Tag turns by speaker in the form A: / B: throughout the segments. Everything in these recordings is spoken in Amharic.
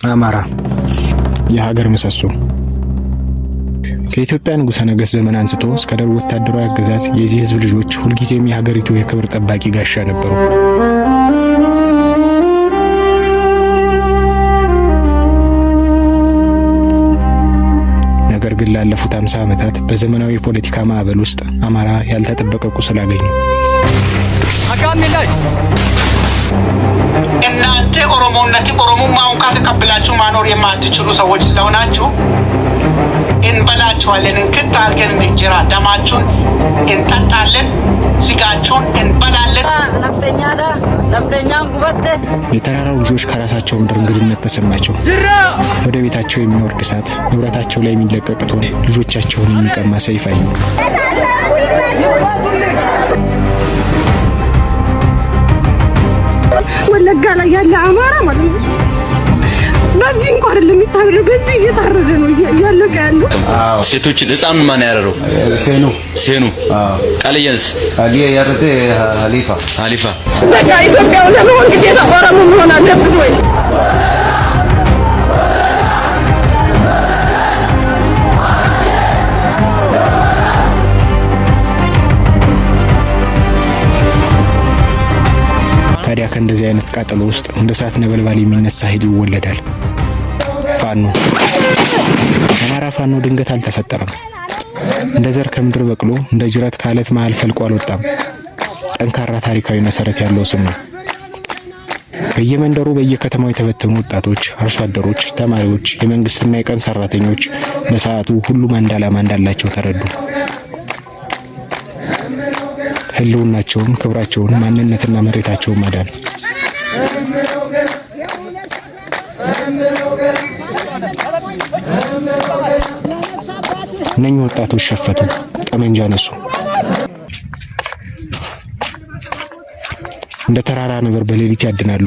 A: አማራ የሀገር ምሰሶ። ከኢትዮጵያ ንጉሠ ነገሥት ዘመን አንስቶ እስከ ደርግ ወታደራዊ አገዛዝ የዚህ ሕዝብ ልጆች ሁልጊዜም የሀገሪቱ የክብር ጠባቂ ጋሻ ነበሩ። ነገር ግን ላለፉት 50 ዓመታት በዘመናዊ የፖለቲካ ማዕበል ውስጥ አማራ ያልተጠበቀ ቁስል አገኙ።
B: እናንተ ኦሮሞነት ኦሮሙማውን እንኳን ተቀብላችሁ ማኖር የማትችሉ ሰዎች ስለሆናችሁ እንበላችኋለን። እንክት አድርገን እንጀራ ደማችሁን እንጠጣለን፣ ስጋችሁን እንበላለን።
A: የተራራው ልጆች ከራሳቸው ምድር እንግድነት ተሰማቸው። ወደ ቤታቸው የሚወርድ እሳት፣ ንብረታቸው ላይ የሚለቀቅ እቶን፣ ልጆቻቸውን የሚቀማ ሰይፍ አዩ።
C: ወለጋ ላይ ያለ አማራ ማለት ነው። በዚህ እንኳን አይደለም የሚታረደው፣ በዚህ እየታረደ ነው እያለቀ ያለው።
D: ሴቶችን ህፃኑን ማን ያረረው?
E: ሴኑ።
D: ሴኑ። ቃልየንስ?
E: ቃልየ ያረደ ሀሊፋ።
D: ሀሊፋ።
C: በቃ ኢትዮጵያዊ ለመሆን ግዴታ ኦሮሞ መሆን አለብን ወይ?
A: ታዲያ ከእንደዚህ አይነት ቃጠሎ ውስጥ እንደ እሳት ነበልባል የሚነሳ ኃይል ይወለዳል። ፋኖ። የአማራ ፋኖ ድንገት አልተፈጠረም። እንደ ዘር ከምድር በቅሎ እንደ ጅረት ከአለት መሃል ፈልቆ አልወጣም። ጠንካራ ታሪካዊ መሰረት ያለው ስም ነው። በየመንደሩ በየከተማው የተበተኑ ወጣቶች፣ አርሶ አደሮች፣ ተማሪዎች፣ የመንግስትና የቀን ሰራተኞች በሰዓቱ ሁሉም አንድ ዓላማ እንዳላቸው ተረዱ። ህልውናቸውን፣ ክብራቸውን፣ ማንነትና መሬታቸውን ማዳን። እነኚህ ወጣቶች ሸፈቱ፣ ጠመንጃ አነሱ። እንደ ተራራ ነብር በሌሊት ያድናሉ።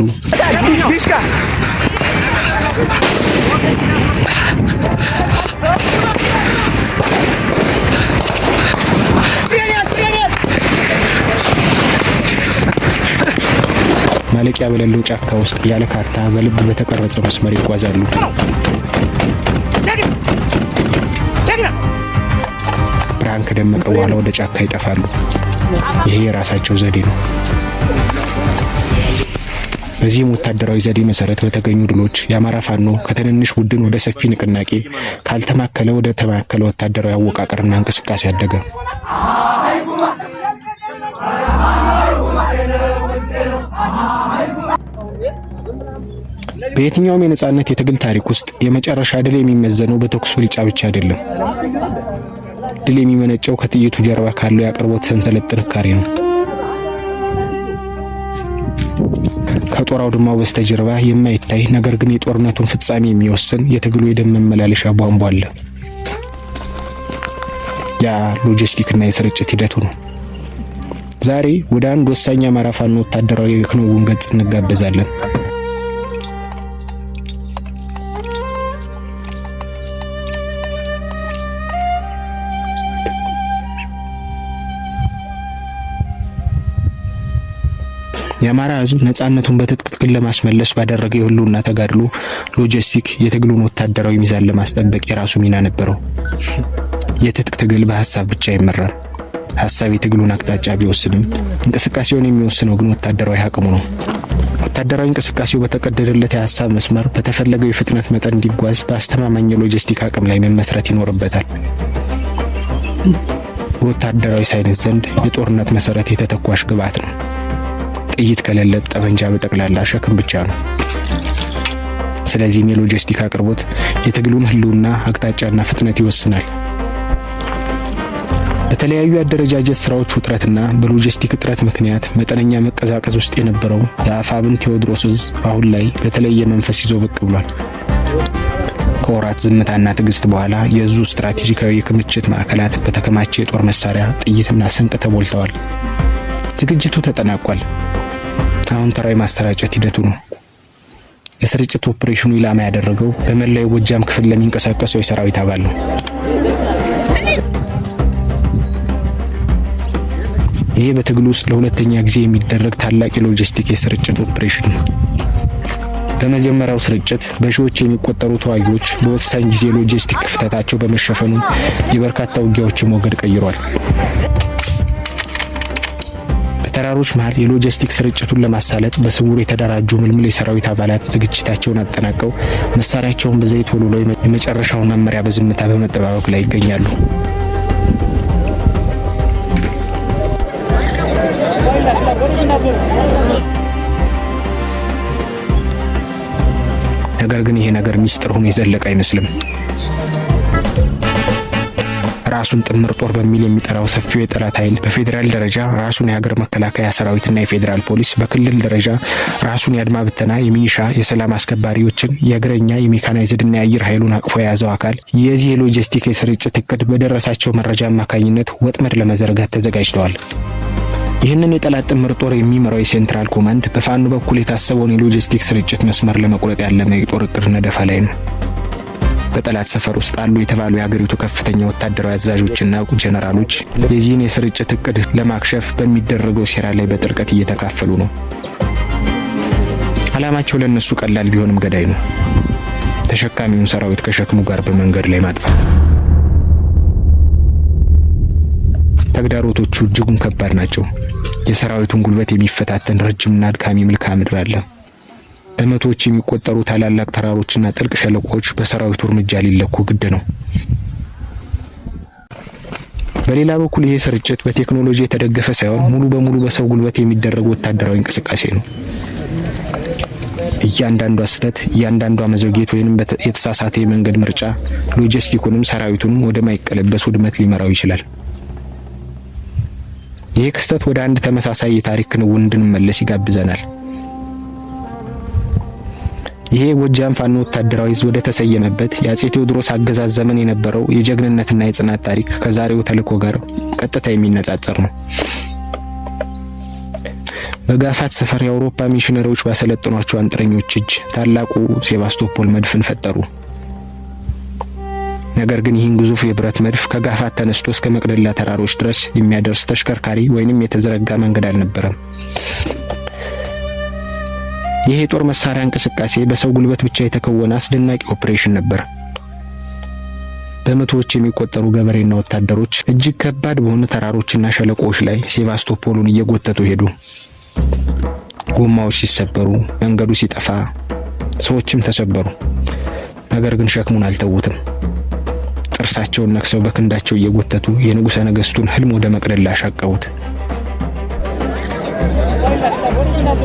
A: ማለቂያ በሌለው ጫካ ውስጥ ያለ ካርታ በልብ በተቀረጸ መስመር ይጓዛሉ። ብርሃን ከደመቀ በኋላ ወደ ጫካ ይጠፋሉ። ይሄ የራሳቸው ዘዴ ነው። በዚህም ወታደራዊ ዘዴ መሰረት በተገኙ ድሎች የአማራ ፋኖ ከትንንሽ ቡድን ወደ ሰፊ ንቅናቄ፣ ካልተማከለ ወደ ተማከለ ወታደራዊ አወቃቀርና እንቅስቃሴ አደገ። በየትኛውም የነጻነት የትግል ታሪክ ውስጥ የመጨረሻ ድል የሚመዘነው በተኩስ ብልጫ ብቻ አይደለም። ድል የሚመነጨው ከጥይቱ ጀርባ ካለው የአቅርቦት ሰንሰለት ጥንካሬ ነው። ከጦር አውድማው በስተጀርባ የማይታይ ነገር ግን የጦርነቱን ፍጻሜ የሚወስን የትግሉ የደም መመላለሻ ቧንቧ አለ። ያ ሎጂስቲክና የስርጭት ሂደቱ ነው። ዛሬ ወደ አንድ ወሳኝ የአማራ ፋኖ ወታደራዊ የክንውን ገጽ እንጋበዛለን። የአማራ ሕዝብ ነጻነቱን በትጥቅ ትግል ለማስመለስ ባደረገው የህልውና ተጋድሎ ሎጂስቲክ የትግሉን ወታደራዊ ሚዛን ለማስጠበቅ የራሱ ሚና ነበረው። የትጥቅ ትግል በሀሳብ ብቻ አይመራም። ሀሳብ የትግሉን አቅጣጫ ቢወስንም እንቅስቃሴውን የሚወስነው ግን ወታደራዊ አቅሙ ነው። ወታደራዊ እንቅስቃሴው በተቀደደለት የሀሳብ መስመር በተፈለገው የፍጥነት መጠን እንዲጓዝ በአስተማማኝ የሎጂስቲክ አቅም ላይ መመስረት ይኖርበታል። በወታደራዊ ሳይንስ ዘንድ የጦርነት መሰረት የተተኳሽ ግብዓት ነው። ጥይት ከሌለ ጠመንጃ በጠቅላላ ሸክም ብቻ ነው። ስለዚህም የሎጂስቲክ አቅርቦት የትግሉን ህልውና አቅጣጫና ፍጥነት ይወስናል። በተለያዩ የአደረጃጀት ስራዎች ውጥረትና በሎጂስቲክ እጥረት ምክንያት መጠነኛ መቀዛቀዝ ውስጥ የነበረው የአፋብን ቴዎድሮስ እዝ አሁን ላይ በተለየ መንፈስ ይዞ ብቅ ብሏል። ከወራት ዝምታና ትዕግስት በኋላ የእዙ ስትራቴጂካዊ የክምችት ማዕከላት በተከማቸ የጦር መሳሪያ፣ ጥይትና ስንቅ ተሞልተዋል። ዝግጅቱ ተጠናቋል። አሁን ተራው የማሰራጨት ሂደቱ ነው። የስርጭት ኦፕሬሽኑ ኢላማ ያደረገው በመላው የጎጃም ክፍል ለሚንቀሳቀሰው የሰራዊት አባል ነው። ይሄ በትግሉ ውስጥ ለሁለተኛ ጊዜ የሚደረግ ታላቅ የሎጂስቲክ የስርጭት ኦፕሬሽን ነው። በመጀመሪያው ስርጭት በሺዎች የሚቆጠሩ ተዋጊዎች በወሳኝ ጊዜ ሎጂስቲክ ክፍተታቸው በመሸፈኑ የበርካታ ውጊያዎችን ሞገድ ቀይሯል። በተራሮች መሃል የሎጂስቲክ ስርጭቱን ለማሳለጥ በስውር የተደራጁ ምልምል የሰራዊት አባላት ዝግጅታቸውን አጠናቀው መሳሪያቸውን በዘይት ወልውለው የመጨረሻውን መመሪያ በዝምታ በመጠባበቅ ላይ ይገኛሉ። ነገር ግን ይሄ ነገር ሚስጥር ሆኖ የዘለቀ አይመስልም። ራሱን ጥምር ጦር በሚል የሚጠራው ሰፊው የጠላት ኃይል በፌዴራል ደረጃ ራሱን የሀገር መከላከያ ሰራዊትና የፌዴራል ፖሊስ፣ በክልል ደረጃ ራሱን የአድማ ብተና፣ የሚኒሻ፣ የሰላም አስከባሪዎችን፣ የእግረኛ፣ የሜካናይዝድና የአየር ኃይሉን አቅፎ የያዘው አካል የዚህ የሎጂስቲክ የስርጭት እቅድ በደረሳቸው መረጃ አማካኝነት ወጥመድ ለመዘርጋት ተዘጋጅተዋል። ይህንን የጠላት ጥምር ጦር የሚመራው የ Central Command በፋኖ በኩል የታሰበውን የሎጂስቲክ ስርጭት መስመር ለመቁረጥ ያለመ የጦር እቅድ ነደፋ ላይ ነው። በጠላት ሰፈር ውስጥ አሉ የተባሉ የሀገሪቱ ከፍተኛ ወታደራዊ አዛዦችና ጀነራሎች የዚህን የስርጭት እቅድ ለማክሸፍ በሚደረገው ሴራ ላይ በጥልቀት እየተካፈሉ ነው። ዓላማቸው ለእነሱ ቀላል ቢሆንም ገዳይ ነው። ተሸካሚውን ሰራዊት ከሸክሙ ጋር በመንገድ ላይ ማጥፋት። ተግዳሮቶቹ እጅጉን ከባድ ናቸው። የሰራዊቱን ጉልበት የሚፈታተን ረጅምና አድካሚ መልክዓ ምድር አለ። በመቶዎች የሚቆጠሩ ታላላቅ ተራሮችና ጥልቅ ሸለቆዎች በሰራዊቱ እርምጃ ሊለኩ ግድ ነው። በሌላ በኩል ይሄ ስርጭት በቴክኖሎጂ የተደገፈ ሳይሆን ሙሉ በሙሉ በሰው ጉልበት የሚደረግ ወታደራዊ እንቅስቃሴ ነው። እያንዳንዷ ስህተት፣ እያንዳንዷ መዘግየት ወይንም የተሳሳተ የመንገድ ምርጫ ሎጂስቲኩንም ሰራዊቱንም ወደማይቀለበስ ውድመት ሊመራው ይችላል። ይህ ክስተት ወደ አንድ ተመሳሳይ የታሪክ ክንውን እንድንመለስ ይጋብዘናል። ይሄ ጎጃም ፋኖ ወታደራዊ ዕዝ ወደ ተሰየመበት የአጼ ቴዎድሮስ አገዛዝ ዘመን የነበረው የጀግንነትና የጽናት ታሪክ ከዛሬው ተልዕኮ ጋር ቀጥታ የሚነጻጸር ነው። በጋፋት ሰፈር የአውሮፓ ሚሽነሪዎች ባሰለጠኗቸው አንጥረኞች እጅ ታላቁ ሴባስቶፖል መድፍን ፈጠሩ። ነገር ግን ይህን ግዙፍ የብረት መድፍ ከጋፋት ተነስቶ እስከ መቅደላ ተራሮች ድረስ የሚያደርስ ተሽከርካሪ ወይንም የተዘረጋ መንገድ አልነበረም። ይህ የጦር መሳሪያ እንቅስቃሴ በሰው ጉልበት ብቻ የተከወነ አስደናቂ ኦፕሬሽን ነበር። በመቶዎች የሚቆጠሩ ገበሬና ወታደሮች እጅግ ከባድ በሆኑ ተራሮችና ሸለቆዎች ላይ ሴባስቶፖሉን እየጎተቱ ሄዱ። ጎማዎች ሲሰበሩ፣ መንገዱ ሲጠፋ፣ ሰዎችም ተሰበሩ። ነገር ግን ሸክሙን አልተዉትም። ጥርሳቸውን ነክሰው በክንዳቸው እየጎተቱ የንጉሠ ነገሥቱን ህልም ወደ መቅደላ አሻቀቡት።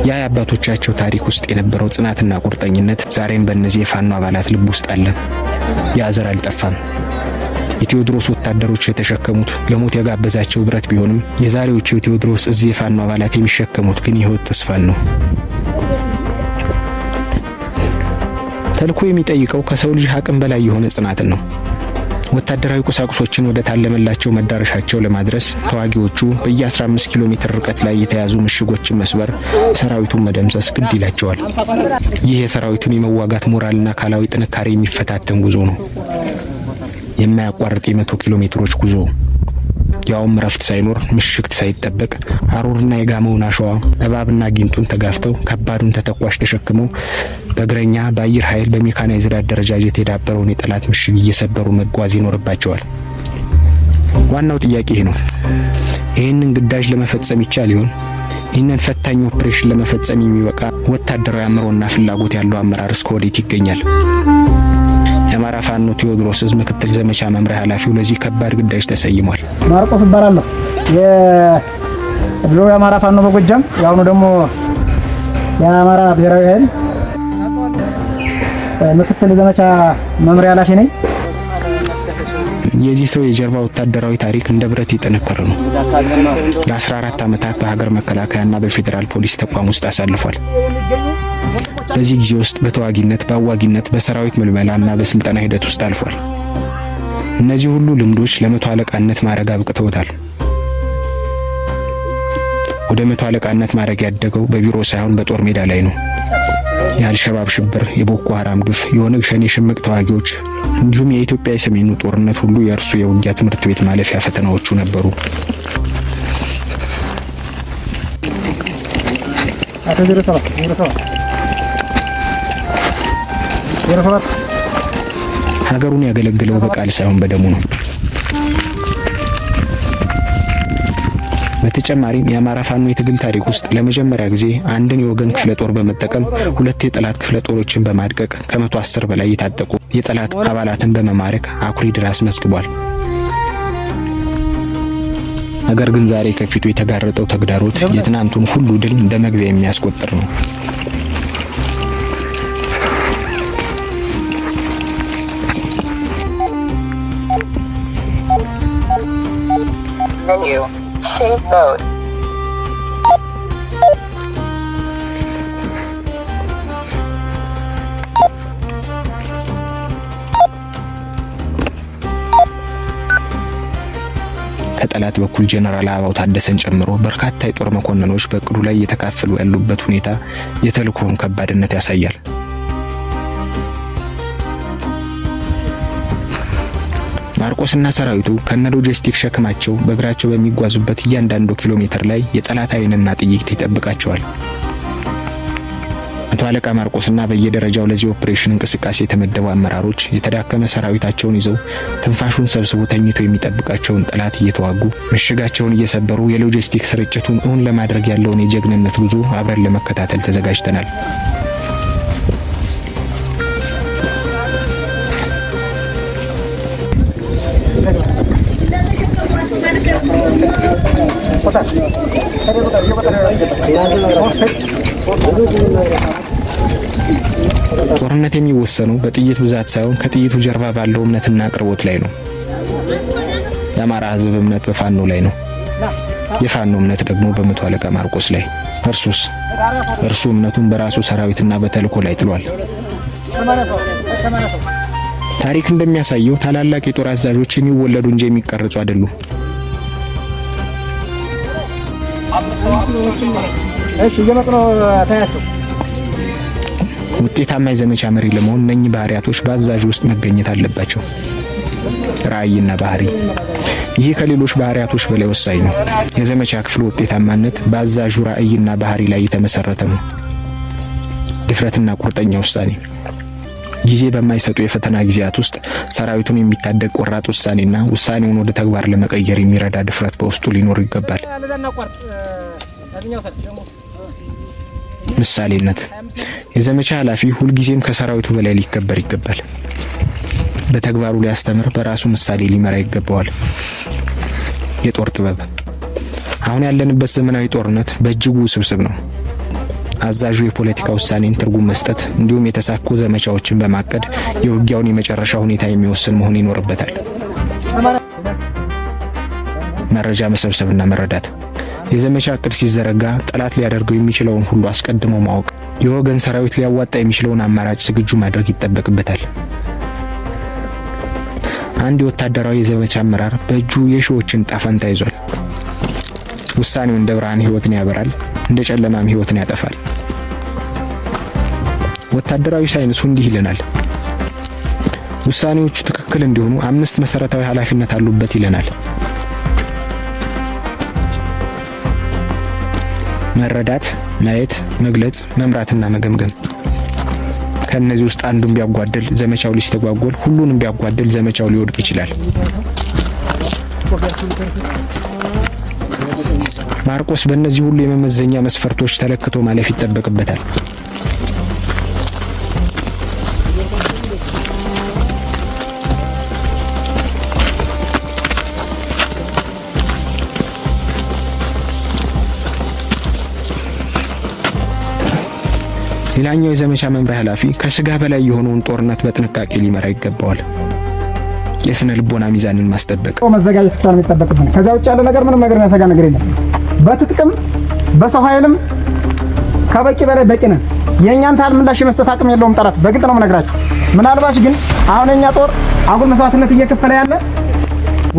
A: ያ የአባቶቻቸው ታሪክ ውስጥ የነበረው ጽናትና ቁርጠኝነት ዛሬም በእነዚህ የፋኖ አባላት ልብ ውስጥ አለ። ያ ዘር አልጠፋም። የቴዎድሮስ ወታደሮች የተሸከሙት ለሞት የጋበዛቸው ብረት ቢሆንም የዛሬዎቹ የቴዎድሮስ እዝ የፋኖ አባላት የሚሸከሙት ግን የህይወት ተስፋን ነው። ተልዕኮ የሚጠይቀው ከሰው ልጅ አቅም በላይ የሆነ ጽናትን ነው። ወታደራዊ ቁሳቁሶችን ወደ ታለመላቸው መዳረሻቸው ለማድረስ ተዋጊዎቹ በየ15 ኪሎ ሜትር ርቀት ላይ የተያዙ ምሽጎችን መስበር፣ ሰራዊቱን መደምሰስ ግድ ይላቸዋል። ይህ የሰራዊቱን የመዋጋት ሞራልና አካላዊ ጥንካሬ የሚፈታተን ጉዞ ነው። የማያቋርጥ የ100 ኪሎ ሜትሮች ጉዞ፣ ያውም እረፍት ሳይኖር፣ ምሽግ ሳይጠበቅ፣ ሀሩርና የጋመውን አሸዋ፣ እባብና ጊንጡን ተጋፍተው፣ ከባዱን ተተኳሽ ተሸክመው፣ በእግረኛ፣ በአየር ኃይል፣ በሜካናይዝድ አደረጃጀት የዳበረውን የጠላት ምሽግ እየሰበሩ መጓዝ ይኖርባቸዋል። ዋናው ጥያቄ ይህ ነው። ይህንን ግዳጅ ለመፈጸም ይቻል ይሆን? ይህንን ፈታኝ ኦፕሬሽን ለመፈጸም የሚበቃ ወታደራዊ አእምሮና ፍላጎት ያለው አመራር እስከ ወዴት ይገኛል? የአማራ ፋኖ ቴዎድሮስ ዕዝ ምክትል ዘመቻ መምሪያ ኃላፊው ለዚህ ከባድ ግዳጅ ተሰይሟል።
F: ማርቆስ እባላለሁ። የድሮ የአማራ ፋኖ በጎጃም፣ የአሁኑ ደግሞ የአማራ ብሔራዊ ኃይል ምክትል ዘመቻ መምሪያ ኃላፊ ነኝ።
A: የዚህ ሰው የጀርባ ወታደራዊ ታሪክ እንደ ብረት የጠነከረ ነው። ለ14 ዓመታት በሀገር መከላከያና በፌዴራል ፖሊስ ተቋም ውስጥ አሳልፏል። በዚህ ጊዜ ውስጥ በተዋጊነት፣ በአዋጊነት፣ በሰራዊት ምልመላና በስልጠና ሂደት ውስጥ አልፏል። እነዚህ ሁሉ ልምዶች ለመቶ አለቃነት ማዕረግ አብቅተውታል። ወደ መቶ አለቃነት ማዕረግ ያደገው በቢሮ ሳይሆን በጦር ሜዳ ላይ ነው። የአልሸባብ ሽብር፣ የቦኮ ሐራም ግፍ፣ የኦነግ ሸኔ ሽምቅ ተዋጊዎች እንዲሁም የኢትዮጵያ የሰሜኑ ጦርነት ሁሉ የእርሱ የውጊያ ትምህርት ቤት ማለፊያ ፈተናዎቹ ነበሩ።
F: 07።
A: ሀገሩን ያገለግለው በቃል ሳይሆን በደሙ ነው። በተጨማሪም የአማራ ፋኖ የትግል ታሪክ ውስጥ ለመጀመሪያ ጊዜ አንድን የወገን ክፍለ ጦር በመጠቀም ሁለት የጠላት ክፍለ ጦሮችን በማድቀቅ ከ110 በላይ የታጠቁ የጠላት አባላትን በመማረክ አኩሪ ድል አስመዝግቧል። ነገር ግን ዛሬ ከፊቱ የተጋረጠው ተግዳሮት የትናንቱን ሁሉ ድል እንደ መግቢያ የሚያስቆጥር ነው።
G: Menu. Save mode.
A: ከጠላት በኩል ጀነራል አበባው ታደሰን ጨምሮ በርካታ የጦር መኮንኖች በእቅዱ ላይ እየተካፈሉ ያሉበት ሁኔታ የተልእኮውን ከባድነት ያሳያል። ማርቆስና ሰራዊቱ ከነ ሎጂስቲክ ሸክማቸው በእግራቸው በሚጓዙበት እያንዳንዱ ኪሎ ሜትር ላይ የጠላት ዓይንና ጥይት ይጠብቃቸዋል። መቶ አለቃ ማርቆስና በየደረጃው ለዚህ ኦፕሬሽን እንቅስቃሴ የተመደቡ አመራሮች የተዳከመ ሰራዊታቸውን ይዘው ትንፋሹን ሰብስቦ ተኝቶ የሚጠብቃቸውን ጠላት እየተዋጉ፣ ምሽጋቸውን እየሰበሩ የሎጂስቲክ ስርጭቱን እውን ለማድረግ ያለውን የጀግንነት ጉዞ አብረን ለመከታተል ተዘጋጅተናል። ጦርነት የሚወሰነው በጥይት ብዛት ሳይሆን ከጥይቱ ጀርባ ባለው እምነትና አቅርቦት ላይ ነው። የአማራ ሕዝብ እምነት በፋኖ ላይ ነው። የፋኖ እምነት ደግሞ በመቶ አለቃ ማርቆስ ላይ። እርሱስ? እርሱ እምነቱን በራሱ ሰራዊትና በተልእኮ ላይ ጥሏል። ታሪክ እንደሚያሳየው ታላላቅ የጦር አዛዦች የሚወለዱ እንጂ የሚቀረጹ አይደሉም።
F: እሺ፣ እየመጡ ነው። ታያቸው።
A: ውጤታማ የዘመቻ መሪ ለመሆን እነኚህ ባህሪያቶች በአዛዥ ውስጥ መገኘት አለባቸው። ራዕይና ባህሪ። ይህ ከሌሎች ባህሪያቶች በላይ ወሳኝ ነው። የዘመቻ ክፍሉ ውጤታማነት በአዛዡ ራዕይና ባህሪ ላይ የተመሰረተ ነው። ድፍረትና ቁርጠኛ ውሳኔ። ጊዜ በማይሰጡ የፈተና ጊዜያት ውስጥ ሰራዊቱን የሚታደግ ቆራጥ ውሳኔና ውሳኔውን ወደ ተግባር ለመቀየር የሚረዳ ድፍረት በውስጡ ሊኖር ይገባል። ምሳሌነት። የዘመቻ ኃላፊ ሁልጊዜም ከሰራዊቱ በላይ ሊከበር ይገባል። በተግባሩ ሊያስተምር፣ በራሱ ምሳሌ ሊመራ ይገባዋል። የጦር ጥበብ። አሁን ያለንበት ዘመናዊ ጦርነት በእጅጉ ውስብስብ ነው። አዛዡ የፖለቲካ ውሳኔን ትርጉም መስጠት እንዲሁም የተሳኩ ዘመቻዎችን በማቀድ የውጊያውን የመጨረሻ ሁኔታ የሚወስን መሆን ይኖርበታል። መረጃ መሰብሰብና መረዳት። የዘመቻ እቅድ ሲዘረጋ ጠላት ሊያደርገው የሚችለውን ሁሉ አስቀድሞ ማወቅ፣ የወገን ሰራዊት ሊያዋጣ የሚችለውን አማራጭ ዝግጁ ማድረግ ይጠበቅበታል። አንድ የወታደራዊ የዘመቻ አመራር በእጁ የሺዎችን ዕጣ ፈንታ ይዟል። ውሳኔው እንደ ብርሃን ሕይወትን ያበራል፣ እንደ ጨለማም ሕይወትን ያጠፋል። ወታደራዊ ሳይንሱ እንዲህ ይለናል። ውሳኔዎቹ ትክክል እንዲሆኑ አምስት መሰረታዊ ኃላፊነት አሉበት ይለናል። መረዳት፣ ማየት፣ መግለጽ፣ መምራትና መገምገም። ከእነዚህ ውስጥ አንዱን ቢያጓድል ዘመቻው ሊስተጓጎል፣ ሁሉንም ቢያጓድል ዘመቻው ሊወድቅ ይችላል። ማርቆስ በእነዚህ ሁሉ የመመዘኛ መስፈርቶች ተለክቶ ማለፍ ይጠበቅበታል። ሌላኛው የዘመቻ መምሪያ ኃላፊ ከስጋ በላይ የሆነውን ጦርነት በጥንቃቄ ሊመራ ይገባዋል። የስነ ልቦና ሚዛንን ማስጠበቅ
F: መዘጋጀት ብቻ ነው የሚጠበቅብን። ከዚያ ውጭ ያለ ነገር ምንም ነገር የሚያሰጋ ነገር የለም። በትጥቅም በሰው ኃይልም ከበቂ በላይ በቂ ነን። የእኛን ታህል ምላሽ የመስጠት አቅም የለውም ጠላት፣ በግልጥ ነው የምነግራችሁ። ምናልባት ግን አሁን የኛ ጦር አጉል መስዋዕትነት እየከፈለ ያለ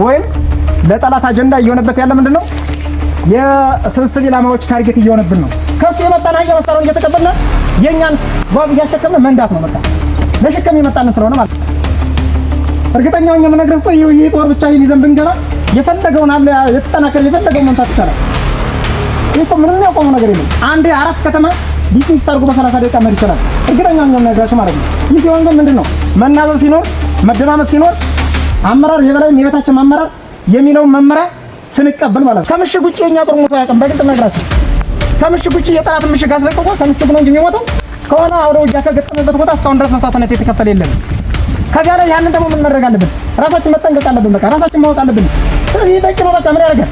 F: ወይም ለጠላት አጀንዳ እየሆነበት ያለ ምንድነው? የስብስብ ኢላማዎች target እየሆነብን ነው። ከሱ የመጣን አህያ መሳሪያውን እየተቀበልን የእኛን ጓዝ እያሸከምን መንዳት ነው። በቃ ለሸከም የመጣን ስለሆነ ማለት ነው። እርግጠኛው የምነግርህ እኮ ይህ ጦር ብቻ ይዘን ብንገባ የፈለገውን አለ የተጠናከረ የፈለገውን መምታት ይቻላል። ይህ እኮ ምንም ያቆመው ነገር የለም። አንዴ አራት ከተማ dismiss አድርጎ በ30 ደቂቃ መሄድ ይችላል። እርግጠኛ ነኝ የምነግራችሁ ማለት ነው። ይህ ሲሆን ግን ምንድን ነው መናበብ ሲኖር፣ መደማመጥ ሲኖር፣ አመራር የበላይም የበታችም አመራር የሚለውን መመሪያ ስንቀበል ማለት ነው። ከምሽግ ውጭ የኛ ጦር ሞቶ አያውቅም። በግልጽ ነግራችሁ ከምሽግ ውጭ የጠላት ምሽግ አስለቅቆ ከምሽግ ነው እንጂ የሚሞተው ከሆነ አውደ ውጊያ ከገጠመበት ቦታ እስካሁን ድረስ መስዋዕትነት የተከፈለ የለም። ከዚያ ላይ ያንን ደግሞ ምን ማድረግ አለብን? ራሳችን መጠንቀቅ አለብን። በቃ ራሳችን ማወቅ አለብን። ስለዚህ በቂ ነው። በቃ ምን ያደርጋል?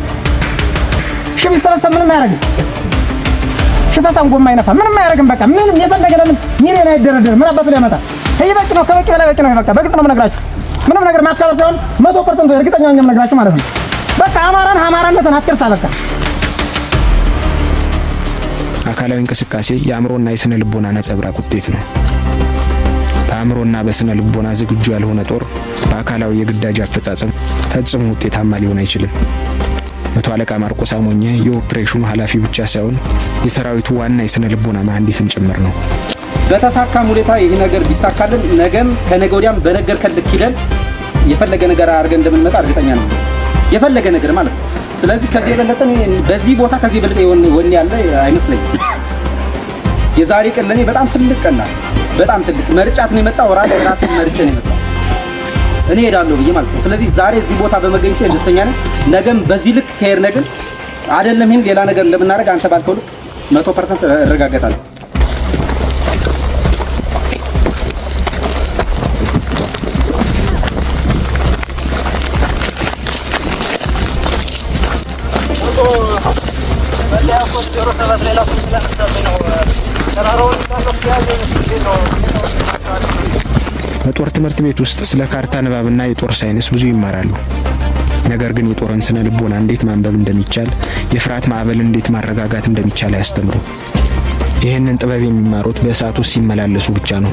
F: ሺህ ቢሰበሰብ ምንም አያደርግም። ሽፈሳም ጎማ አይነፋ፣ ምንም አያደርግም። በቃ ምንም የፈለገ ለምን ሚሊዮን አይደረደርም። ምን አባቱ ሊያመጣ? ይህ በቂ ነው። ከበቂ በላይ በቂ ነው። በቃ በግልጽ ነው የምነግራችሁ። ምንም ነገር ማካበድ ሳይሆን 100% እርግጠኛ ሆኜ የምነግራችሁ ማለት ነው። በቃ አማራን አማራነትን አትርሳ። በቃ
A: አካላዊ እንቅስቃሴ የአእምሮና የስነ ልቦና ነጸብራቅ ውጤት ነው። በአእምሮና በስነ ልቦና ዝግጁ ያልሆነ ጦር በአካላዊ የግዳጅ አፈጻጸም ፈጽሞ ውጤታማ ሊሆን አይችልም። መቶ አለቃ ማርቆስ አሞኘ የኦፕሬሽኑ ኃላፊ ብቻ ሳይሆን የሰራዊቱ ዋና የስነ ልቦና መሐንዲስም ጭምር ነው።
H: በተሳካም ሁኔታ ይህ ነገር ቢሳካልን ነገም ከነገ ወዲያም በነገርከን ልክ ሂደን የፈለገ ነገር አድርገን እንደምንመጣ እርግጠኛ ነኝ። የፈለገ ነገር ማለት ነው። ስለዚህ ከዚህ የበለጠ በዚህ ቦታ ከዚህ የበለጠ ወኔ ያለ አይመስለኝም። የዛሬ ቀን ለኔ በጣም ትልቅ ቀን ናት። በጣም ትልቅ መርጫት ነው የመጣው። ራሴ ራሴን መርጬ ነው የመጣው፣ እኔ እሄዳለሁ ብዬ ማለት ነው። ስለዚህ ዛሬ እዚህ ቦታ በመገኘቴ ደስተኛ ነኝ። ነገም በዚህ ልክ ከሄድን ግን አይደለም ይሄን ሌላ ነገር እንደምናደርግ አንተ ባልከው ልክ 100% እረጋገጣለሁ።
A: በጦር ትምህርት ቤት ውስጥ ስለ ካርታ ንባብና የጦር ሳይንስ ብዙ ይማራሉ። ነገር ግን የጦርን ስነ ልቦና እንዴት ማንበብ እንደሚቻል፣ የፍርሃት ማዕበልን እንዴት ማረጋጋት እንደሚቻል አያስተምሩም። ይህንን ጥበብ የሚማሩት በእሳት ውስጥ ሲመላለሱ ብቻ ነው።